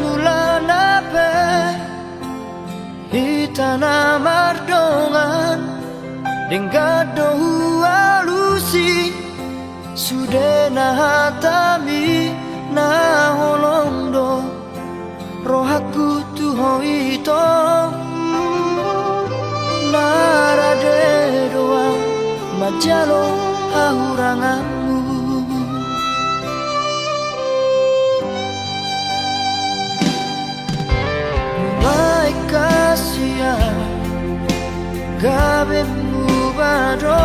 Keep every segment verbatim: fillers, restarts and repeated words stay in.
Mulana pe hita na mardongan, denggan do hualusi sudena hatami, na holong do rohangku tu ho ito. Na rade do ahu manjalo hahuranganmu. Baik kasihan gabe muba do,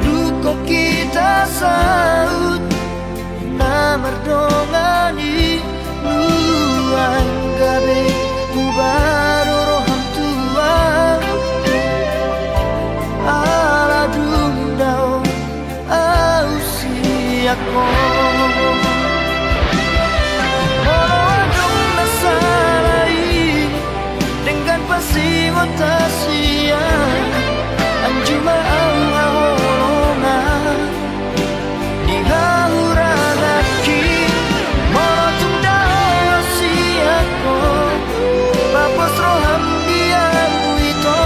dung hita saut na mardongan i. Nuaeng gabe muba do roham tu ahu, ala dung dao ahu sian ho. Molo adong na sala i denggan pasingot hasian, anju ma ahu haholongan di hahuranganki. Molo tung dao sian ho, papos roham di ahu ito.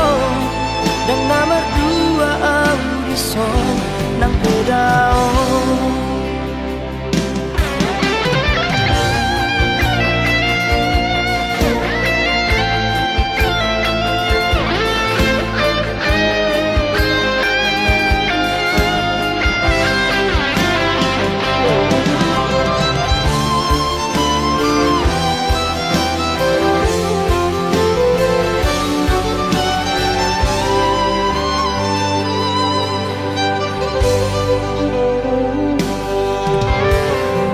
Ndang na mardua ahu dison nang pe dao.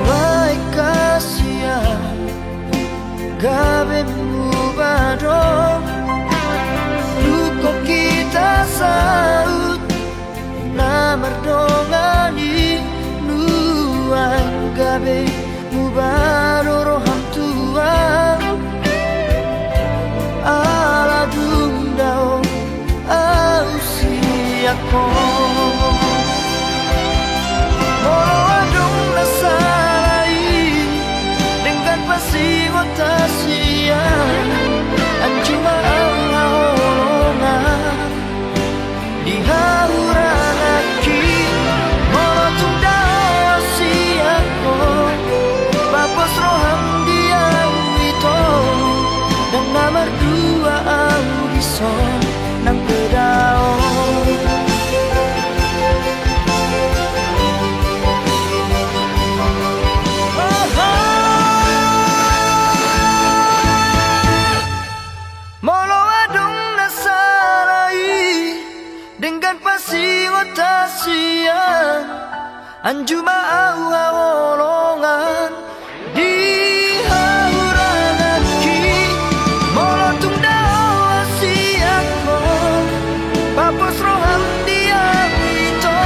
Baik kasihan gabe muba do, dung hita saut na mardongan i. Nuaeng gabe muba do roham tu ahu, ala dung dao ahu sian ho. Molo adong na sala i denggan pasingot hasian, anju ma ahu haholongan di hahuranganki. Molo tung dao sian ho, papos roham di ahu ito. Ndang na mardua ahu dison nang pe dao. Molo adong na sala i denggan pasingot hasian, anju ma ahu haholongan di hahuranganki. Molo tung dao ahu sian ho, papos roham di ahu ito.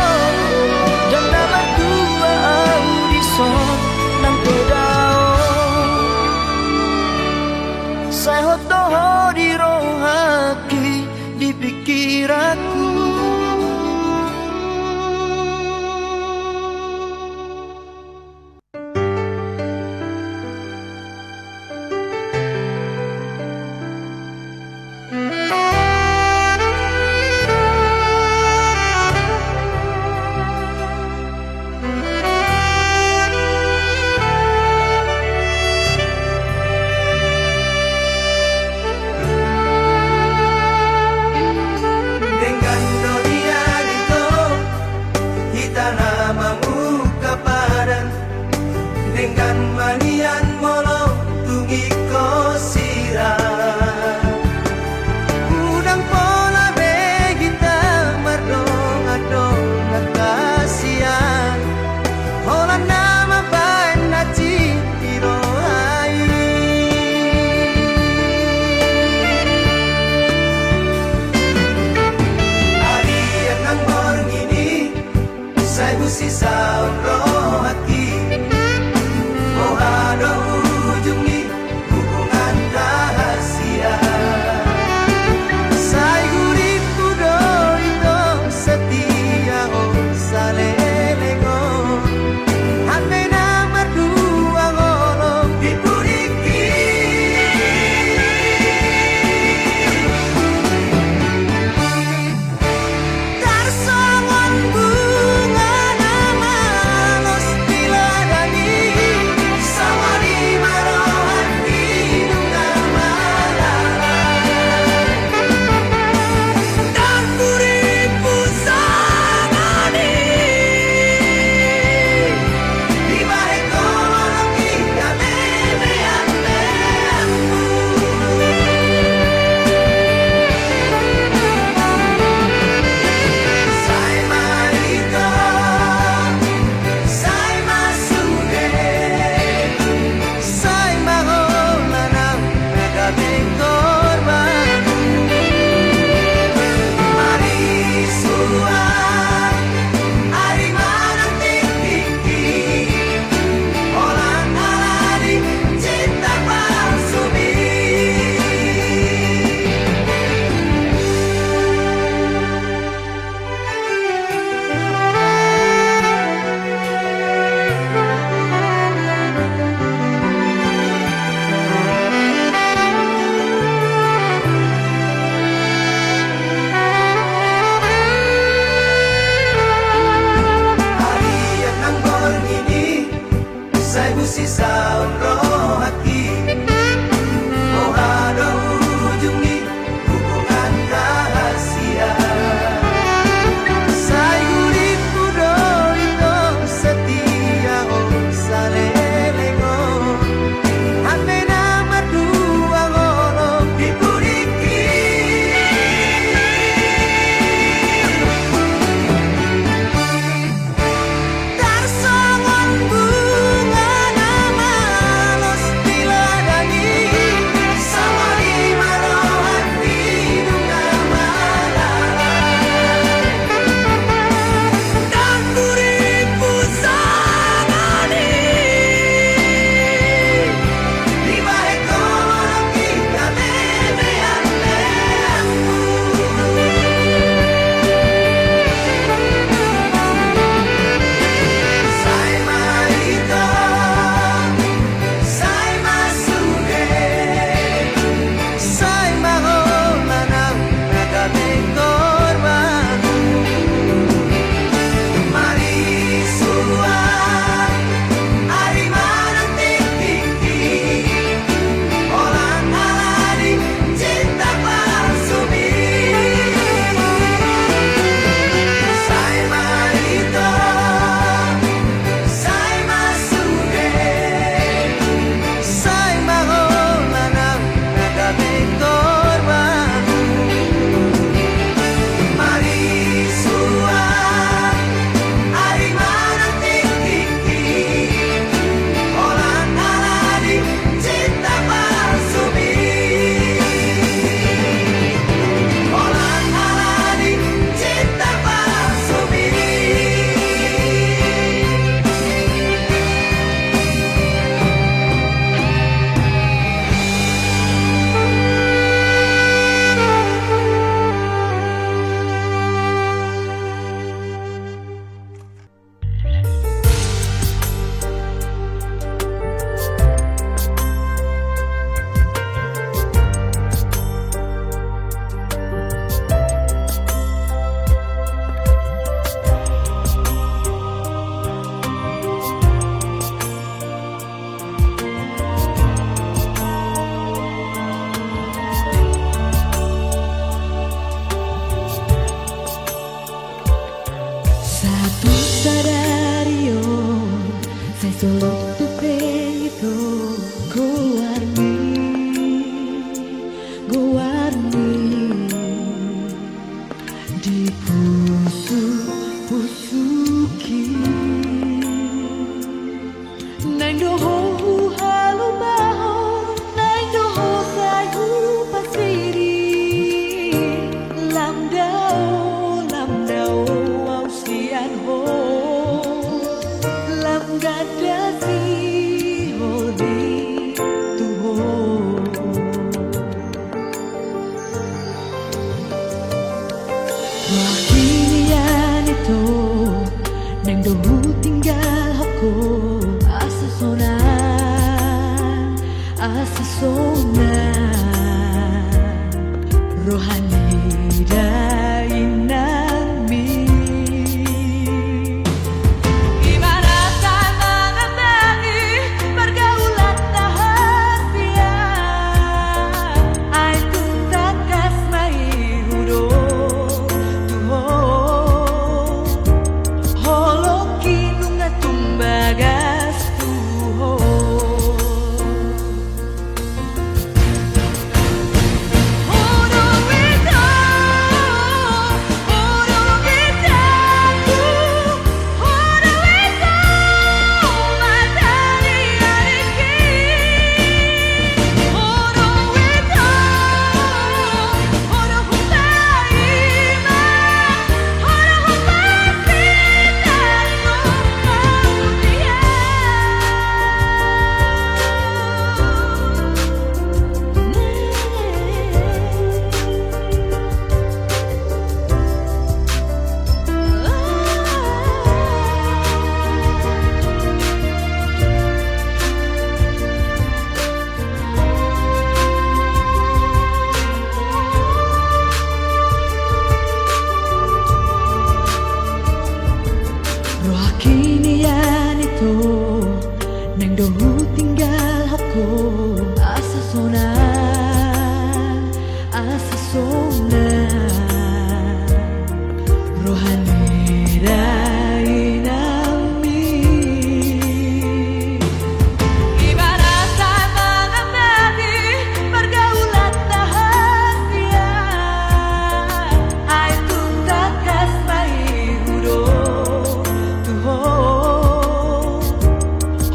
Ndang na mardua ahu dison nang pe dao. Sai hot do ho di rohangki, di pikiranku. Goarmi, goarmi, di pusuk-pusuki. Naeng do ho huhalumahon, naeng do ho sai hupasiri. Lam dao, lam dao au sian ho, lam ganda siholi tu ho. Rohaki nian ito, naeng do hutinggalhon ho, asa sonang, asa sonang roha ni dainangmi. Ima rasa mangambangi pargaulan na hasian, ai tung tangkas ma i hudok tu ho. Holongki nunga tung bagas tu ho. Rohaki nian ito, naeng do hutinggalhon ho, asa sonang, asa sonang roha ni dainangmi. Ima rasa mangambangi pargaulan na hasian, ai tung tangkas ma i hudok tu ho.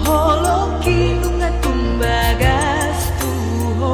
Holongki nunga tung bagas tu ho.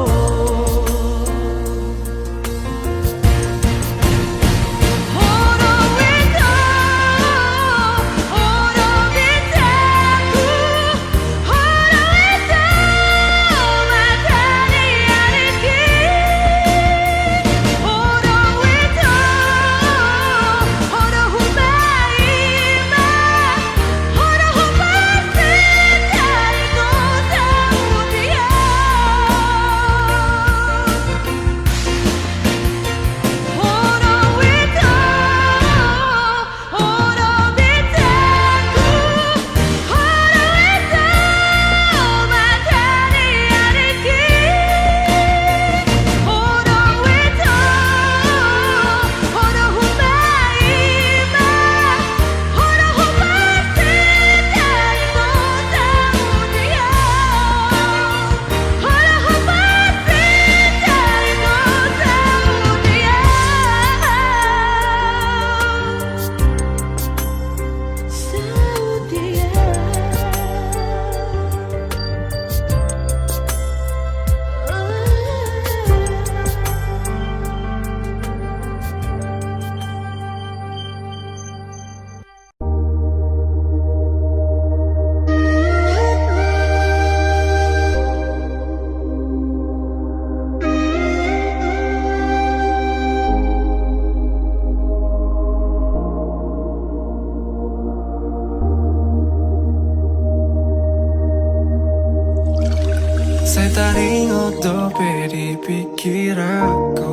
Sai taringot dope di pikiranku,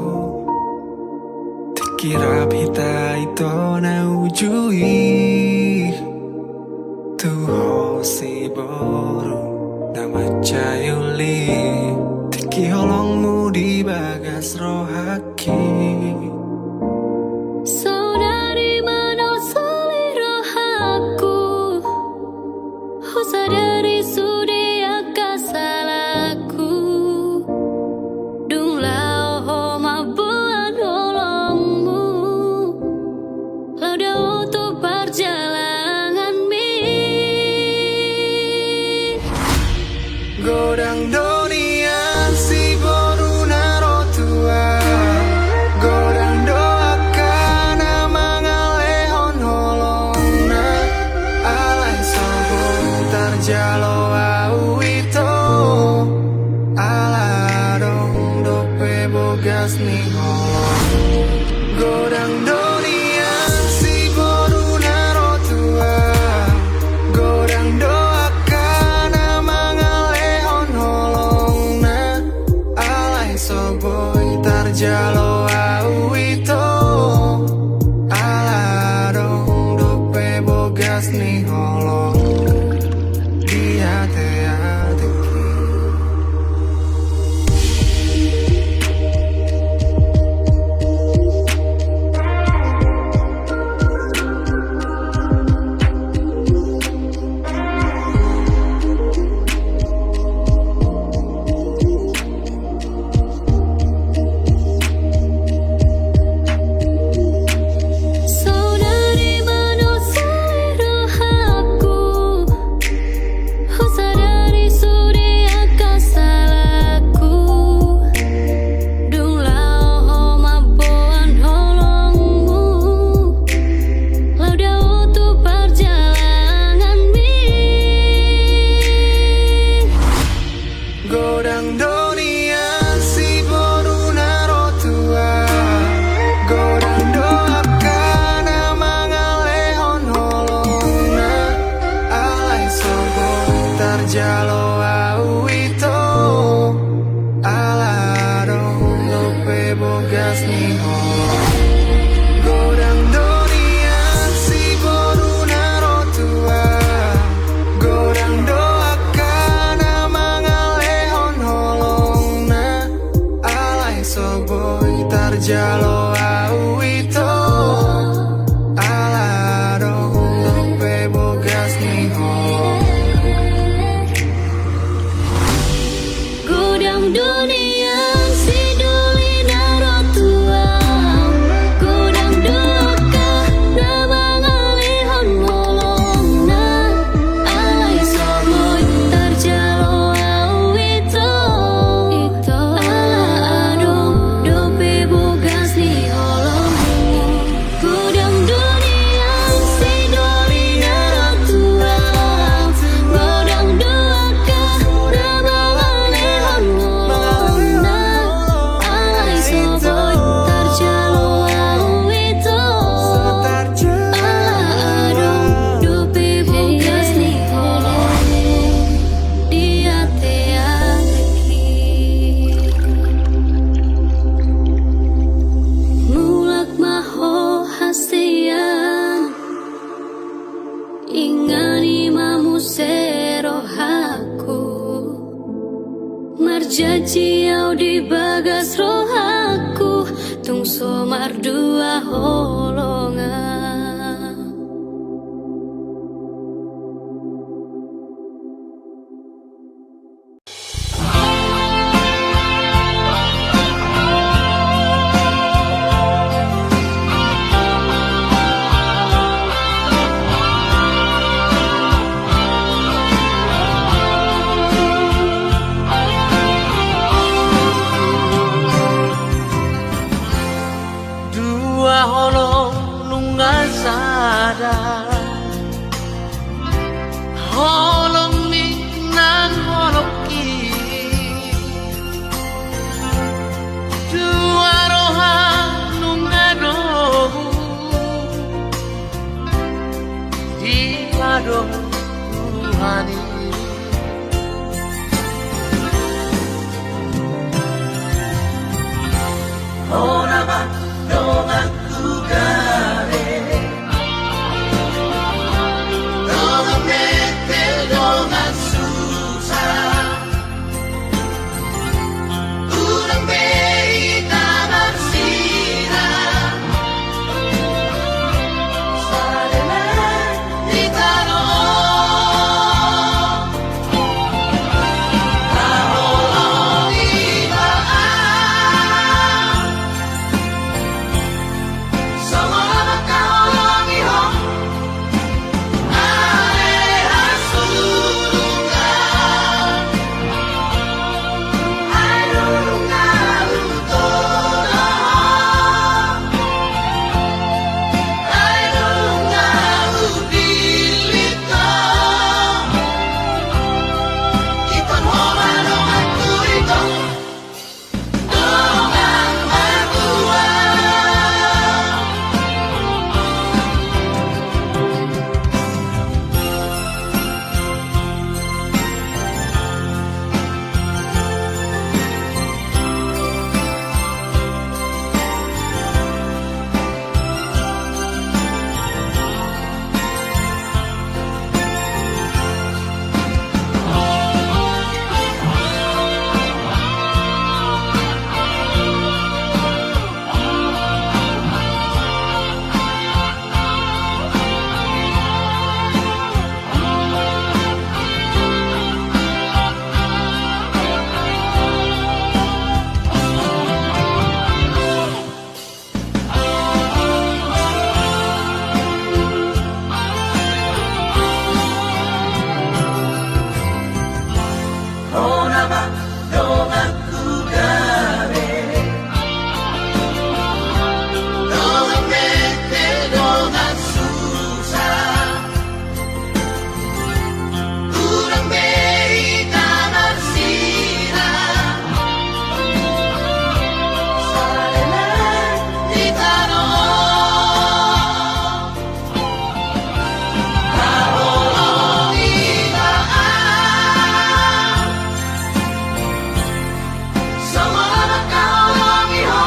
tingki rap hita ito na uju i. Tu ho siboru na mansai uli, tingki holongmu di bagas rohaki. Saudari, manausoli rohangku, husadari sude angka salangku. Jalo au ito, ala adong dope bogas ni holong di ateateki. Saudari manusia rohaku, husadari sude angka salahku. Dung laho ho mamboan holongmu, laho dao tu parjalanganmi. Godang do nian si boru na ro tua, godang do angka na mangalehon holongna, alai so boi tarjalo au ito, ala adong dope bogas ni holong. Godang do nian si boru na ro tua, godang do angka na mangalehon holongna, alai so boi tarjalo au ito, ala adong dope bogas ni holong. Godang do nian si doli na ro tua, godang do angka na mangalehon holongna, alai so boi tarjalo au ito, ala adong dope bogas ni holong. Godang do nian si doli na ro tua, godang do angka na mangalehon holongna, alai so boi tarjalo au ito, ala adong dope bogas ni holong di ateateki. Mulak ma ho hasian, ingani ma muse rohaku. Marjanji au di bagas rohaku, tung so mardua holongan. Dua holong nunga Donganku gabe, dongan mete, dongan susah. Hurang be hita marsilang, saleleng di tano on. Haholongi ma au, songon na mangkaholongi ho.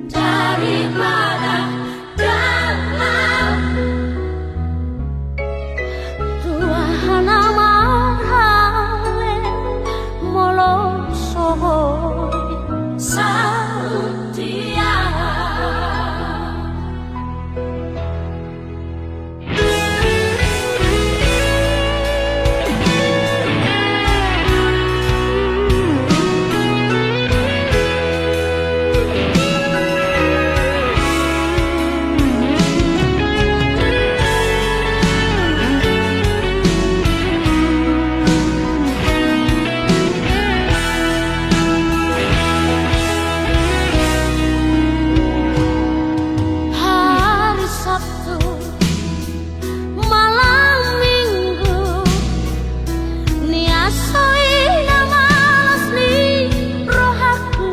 Daripada dalam tua na marhale molo so boi saut dia. Hari Sabtu malam minggu, ni aso i na malas ni rohaku.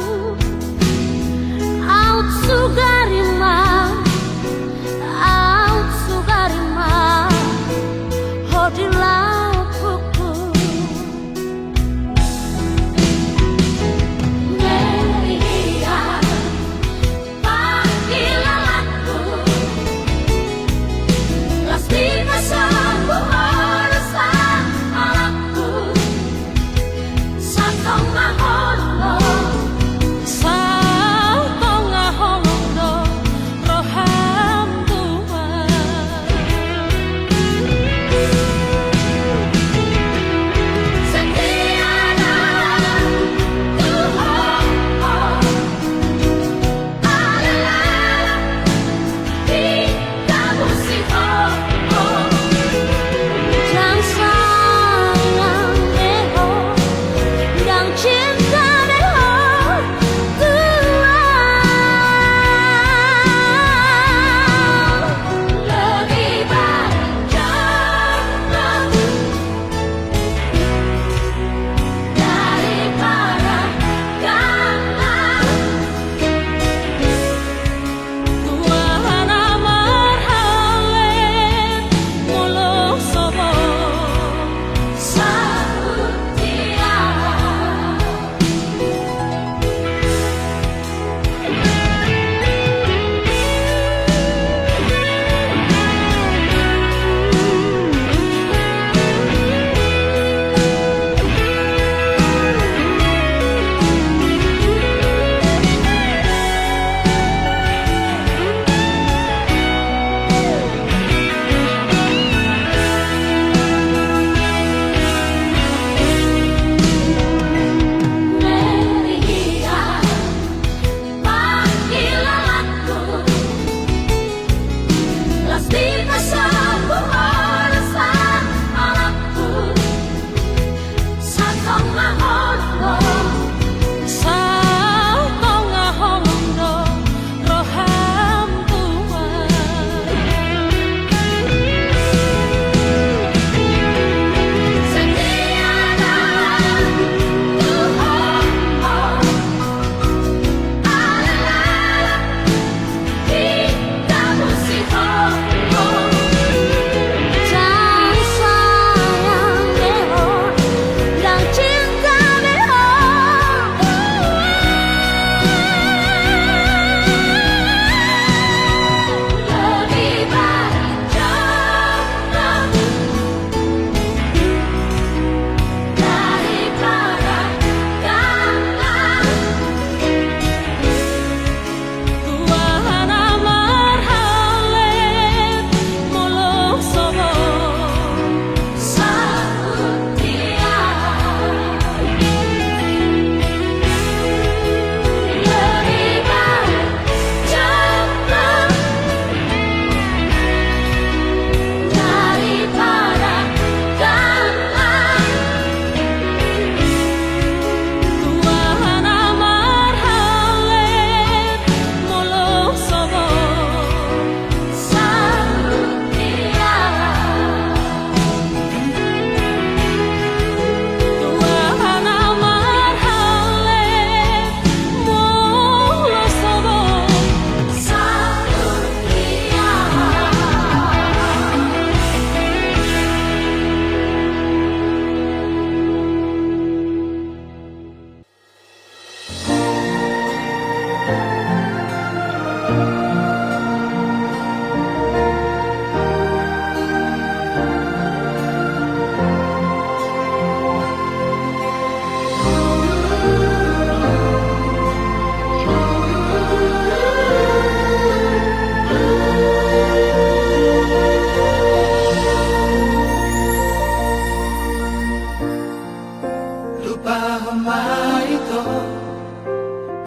Aut sugari ma, aut sugari ma ho di lautku. Ngeri ia pangkilalanku, las di pasarku, horas lan halakku. Santong na holong do, santong na holong do roham Tuhan.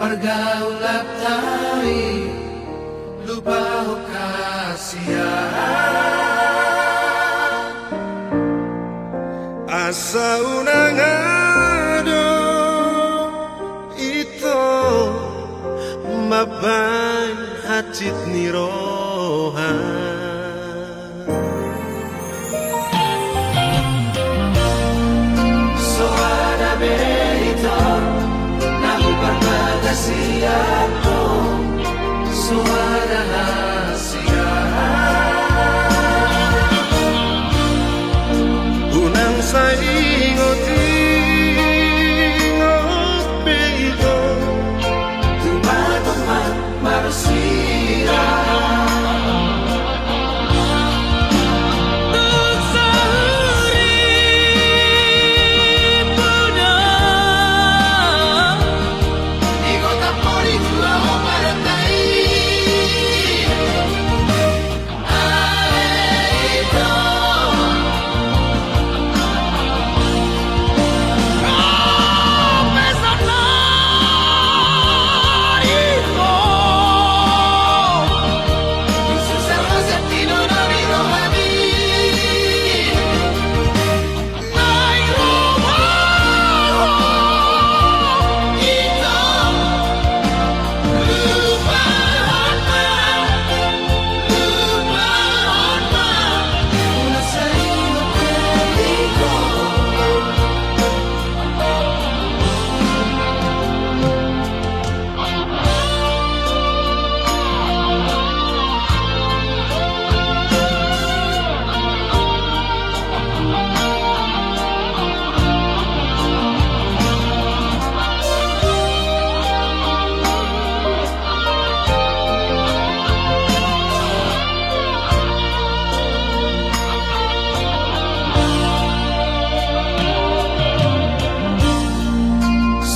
Gaulap tari lupa hukasian. Asa unang adong ito mambaen hansit ni roha. Soada be ito na huparbagas sian ho. Soada hasian. Unang sai ingot-ingot be ito. Tumaton ma marsirang.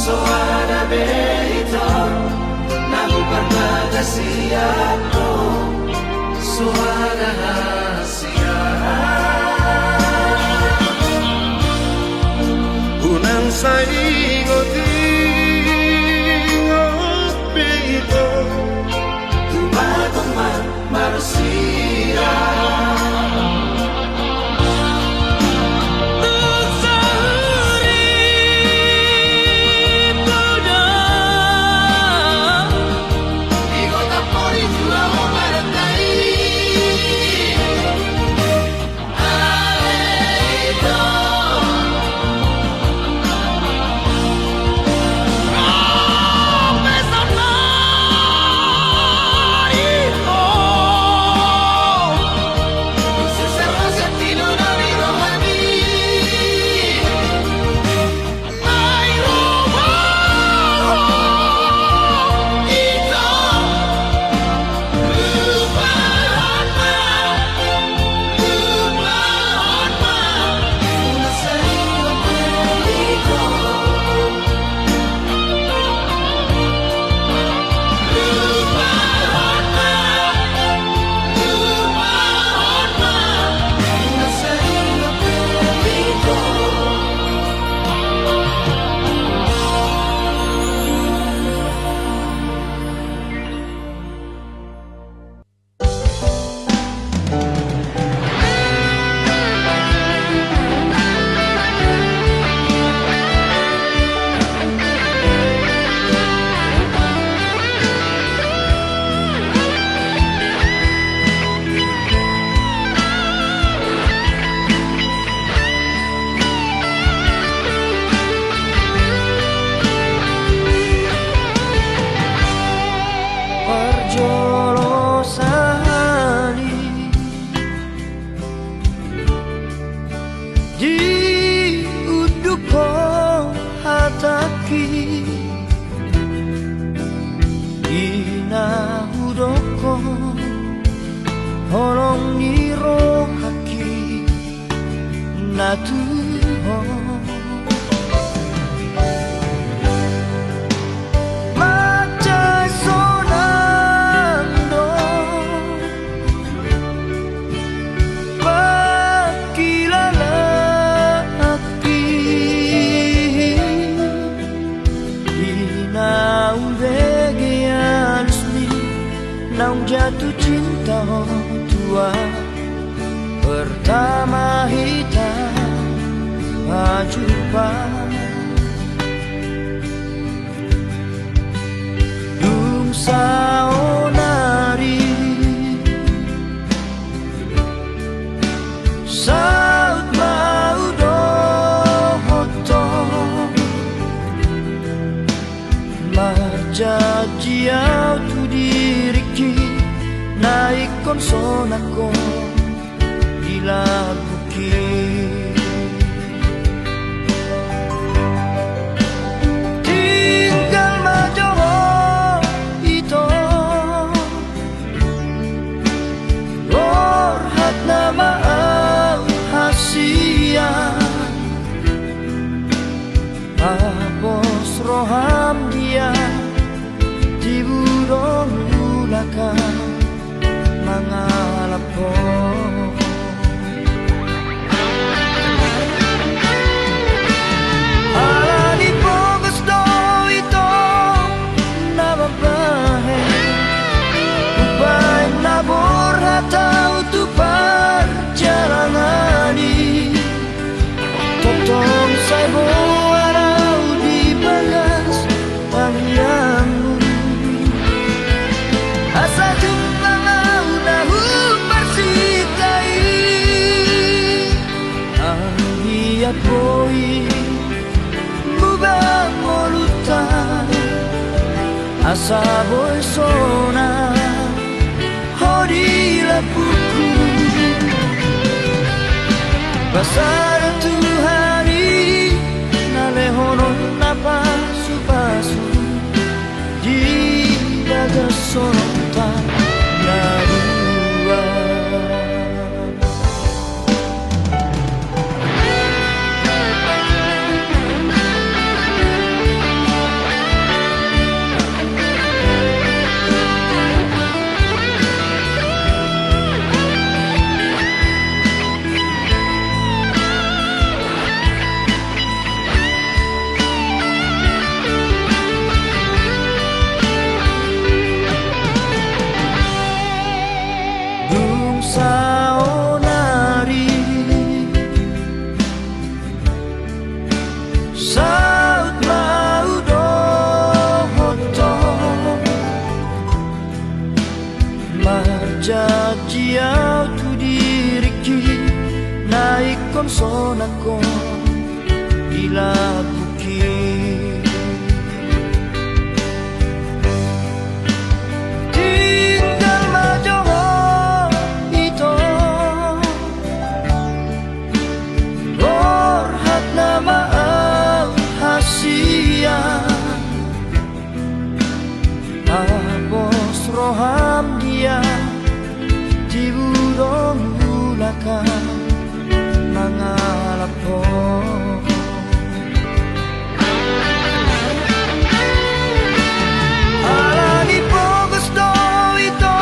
Soada be ito na huparbagas sian ho. Soada hasian. Unang sai ingot-ingot be ito. Tumaton ma marsirang. Parjolo sahali diunduk ho hatangki, di na hudok ho holong ni rohangki na tu ho. Mansai sonang do pangkilalaanki, di na ule jumpa. Dung saonari saut ma hudohot ho, marjanji au tu diringki, na ingkon sonang ho di lambungki. Tinggal ma jo ho, ito, borhat nama au hasian. Pos roham dia, tibu do mulak au mangalap ho. Alani pogos do ito na mambahen, umbahen na borhat au tu parjalangan i. Tongtong sai boan au di bagas tangiangmu, asa jumpang au na huparsinta i. Anggiat boi muba ngolunta, asa boi sonang ho di lambungku. Pasada Tuhan i na lehononna pasupasu di bagas soronta na dua. Dung saonari saut ma hudohot ho, marjanji au tu diringki, na ingkon sonang ho di lambungki. Tinggal ma jo ho, ito, borhat nama au hasian. Pos roham dia, tibu do mulak au mangalap ho. Alani pogos do ito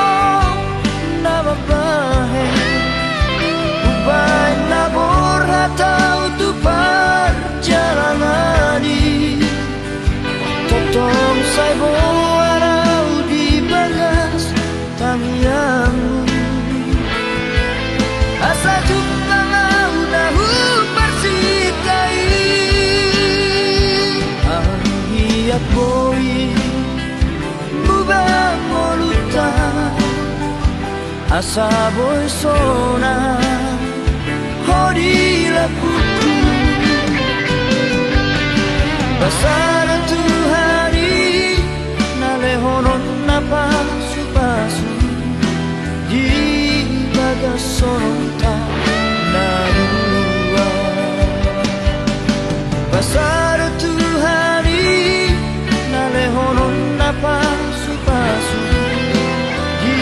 na mambahen, umbahen na borhat au tu parjalangan i. Tongtong sai boan au di bagas tangiangmu, asa jumpang au na huparsinta i. Anggiat boi muba ngolunta, asa boi sonang ho di lambungku. Pasada Tuhan i na lehononna pasupasu di bagas soronta na dua. Pasada Tuhan i na lehononna pasupasu di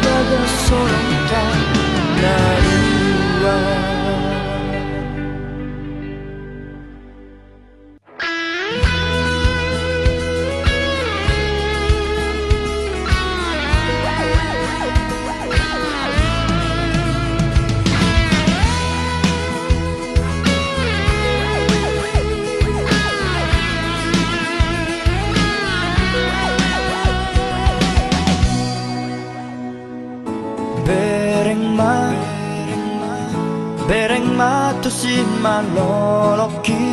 bagas soronta na dua. Malolongki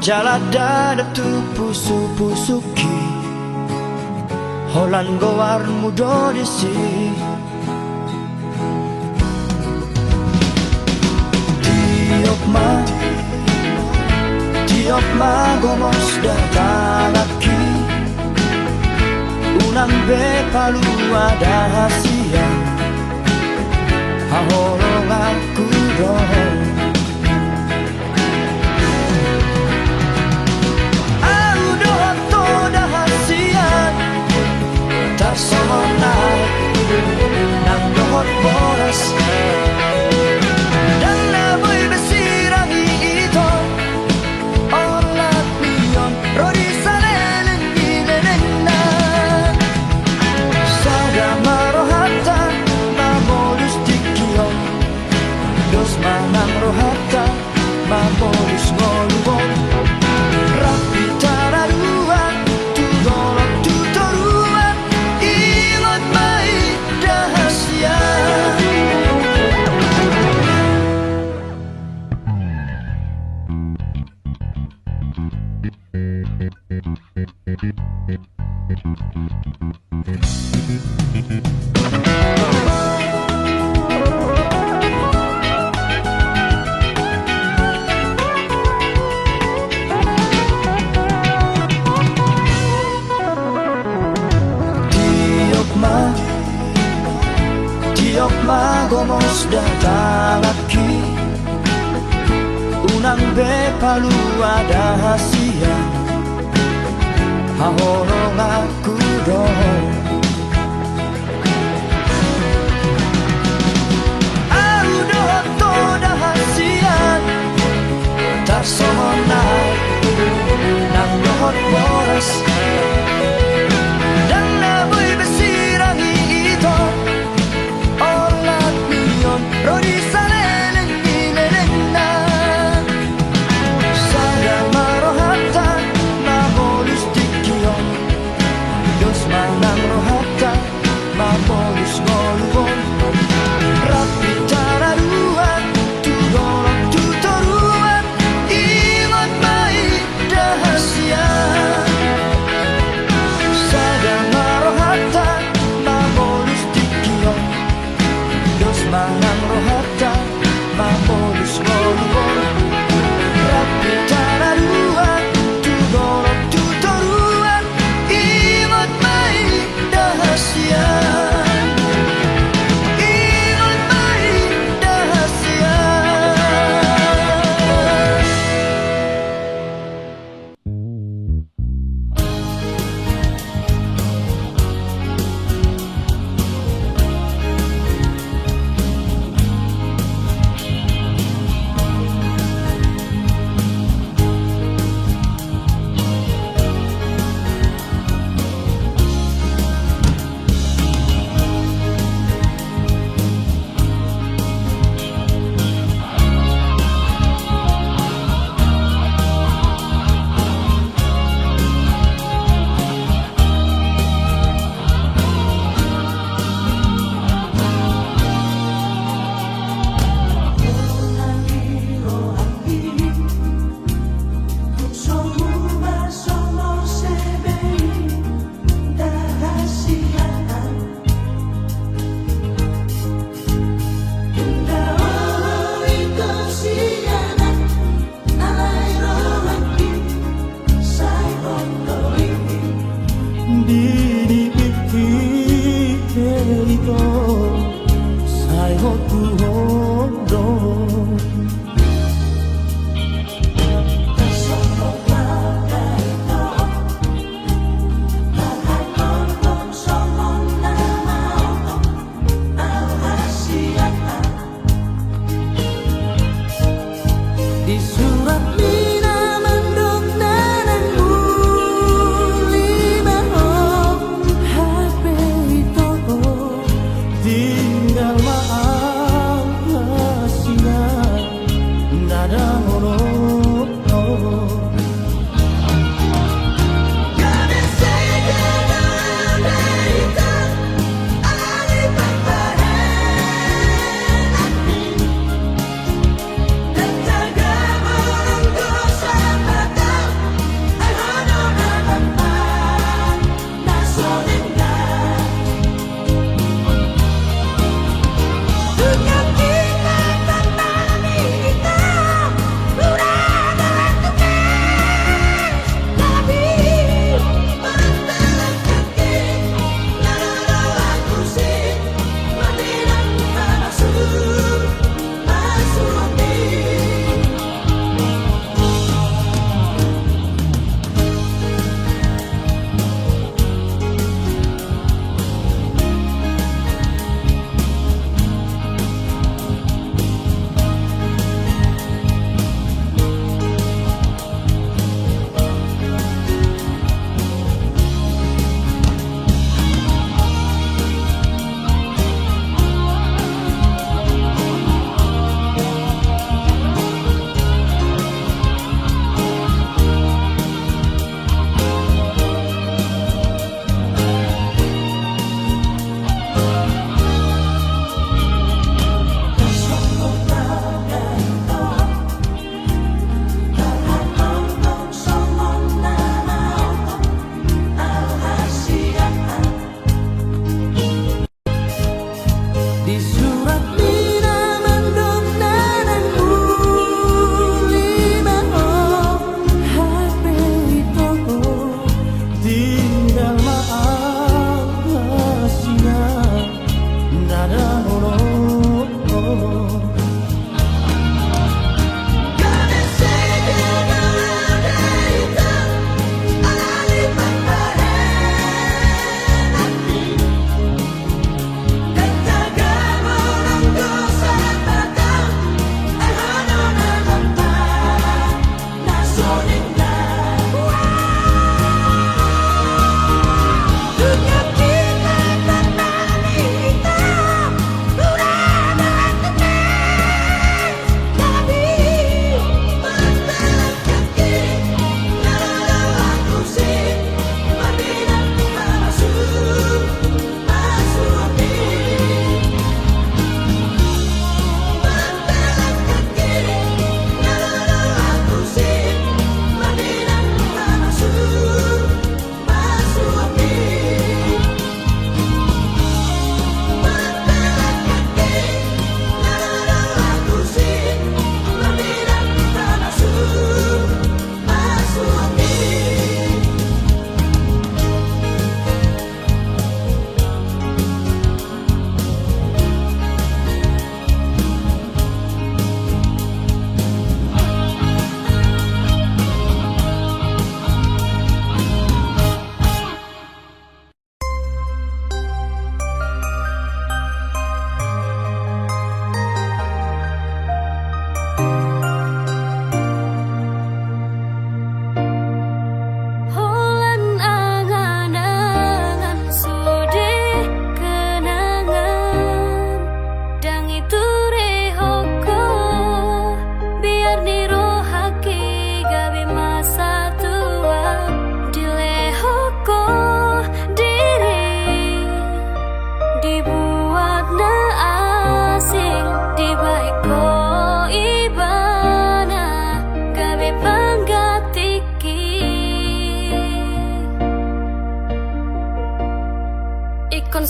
jala dadap tu pusuk-pusukki, holan goarmu do disi. Tiop ma, tiop ma gomos da tanganki, unang be palua da hasian, haholonganku do. Ahu dohot ho da hasian, tarsongon aek nang dohot boras, ndang na boi be sirang i ito. Olat ni on ro di saleleng ni lelengna. Sada ma rohanta mamolus tingki on, dos ma nang rohanta mamolus ngolu on. Rap hita na dua tu dolok tu toruan, ingot ma i da hasian. Tiop ma, tiop ma gomos da tanganki, unang be palua da hasian, haholonganku do. Ahu dohot ho da hasian, tarsongon aek nang dohot boras, ndang na boi be sirang i ito. Olat ni on ro di saleleng ni lelengna. Sada ma rohanta mamolus tingki on, dos ma nang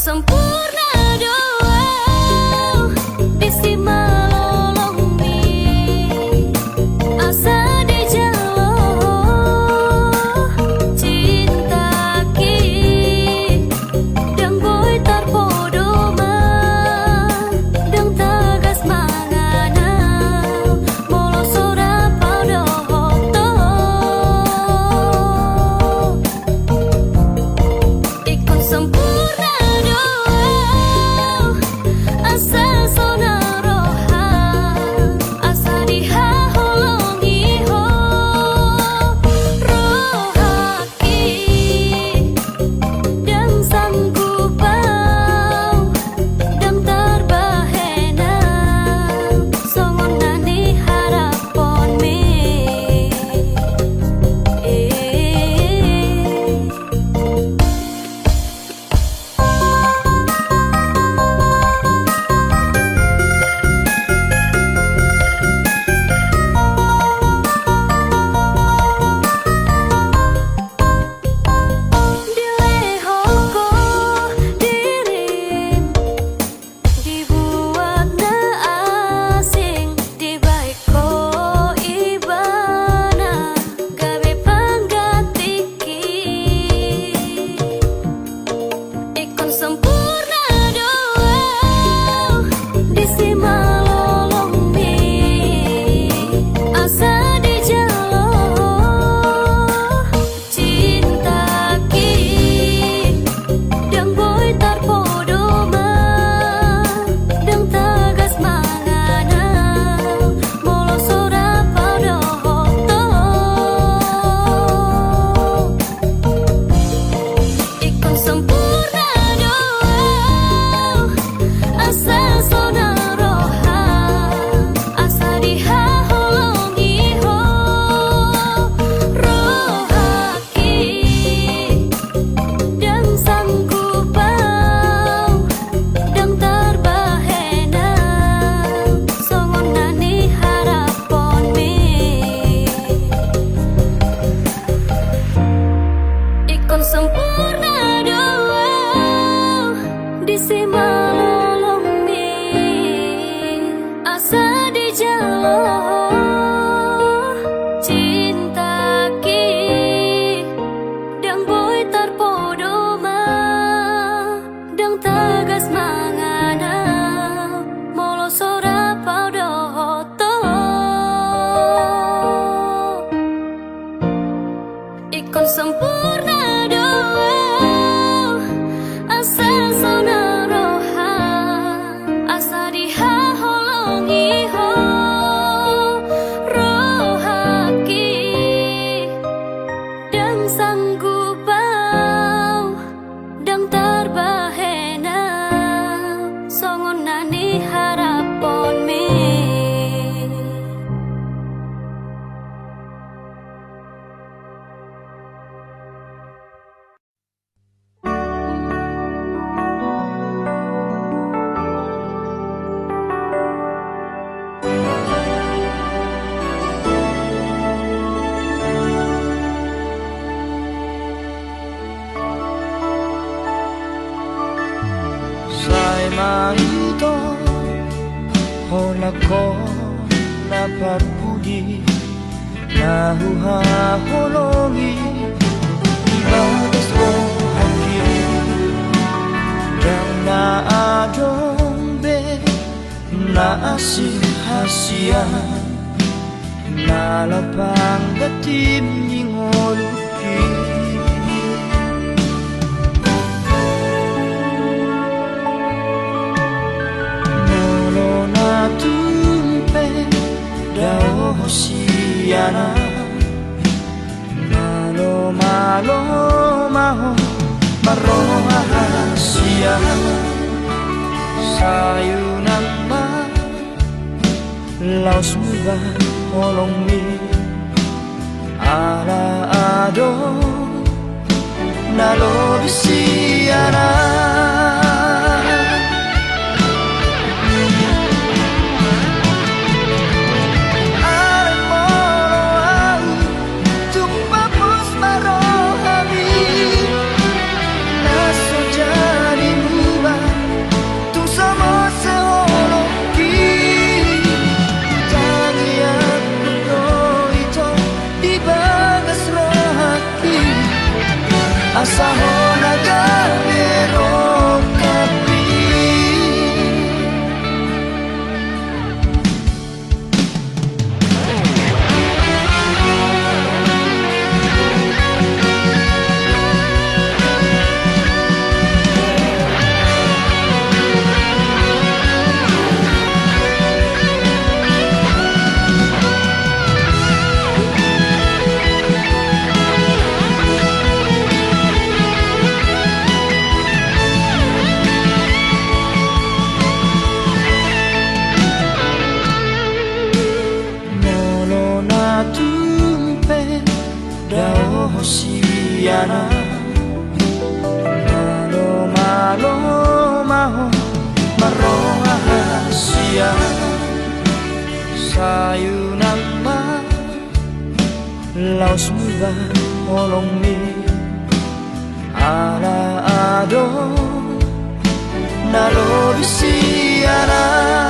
Sempurna do au disi malolongmi, asa dijalo cintaki. Ndang boi tarpodo ma, ndang tagas mangan au, molo so rap au dohot ho. Ingkon sempurna do au, asa so na roha, asa dihaholongi ho rohangki. Ndang sanggup au, ndang tarbahen au, songon na niharaphonmi. Dilehon ho dirim, dibuat na asing, dibahen ho ibana gabe panggantingki. Ingkon sempurna do au disi malolongmi, asa dijalo cintaki. Ndang boi tarpodo ma, ndang tagas mangan au, molo so rap au dohot ho. Ingkon sempurna do au, asa so na roha, asa dihaholongi ho rohangki. Ndang sanggup au, ndang tarbahen au, songon na niharaphonmi. Ingkon sempurna do au disi malolongmi, asa dijalo cintaki. Ndang boi tarpodo ma, ndang tagas mangan au, molo so rap au dohot ho. Ingkon sempurna do au, asa so na roha, asa dihaholongi ho rohangki. Ndang sanggup au, ndang tarbahen au, songon na niharaphonmi. Sai ma ito holan ho na parpudi na huhaholongi di bagas rohangki. Ndang na adong be na asing hasian na lapang datim ni ngolungki. Molo na tung pe dao ho sian au, malo, malo ma ho marroha hasian. Sai unang ma laos muba holongmi, ala adong na lobi sian au. Alai molo au tung pos ma rohami, na so jadi Sahat na gabe rongkap i. Molo na tung pe dao ho sian au, malo, malo ma ho marroha sian au. Sai unang ma laos muba holongmi, ala adong na lobi sian au.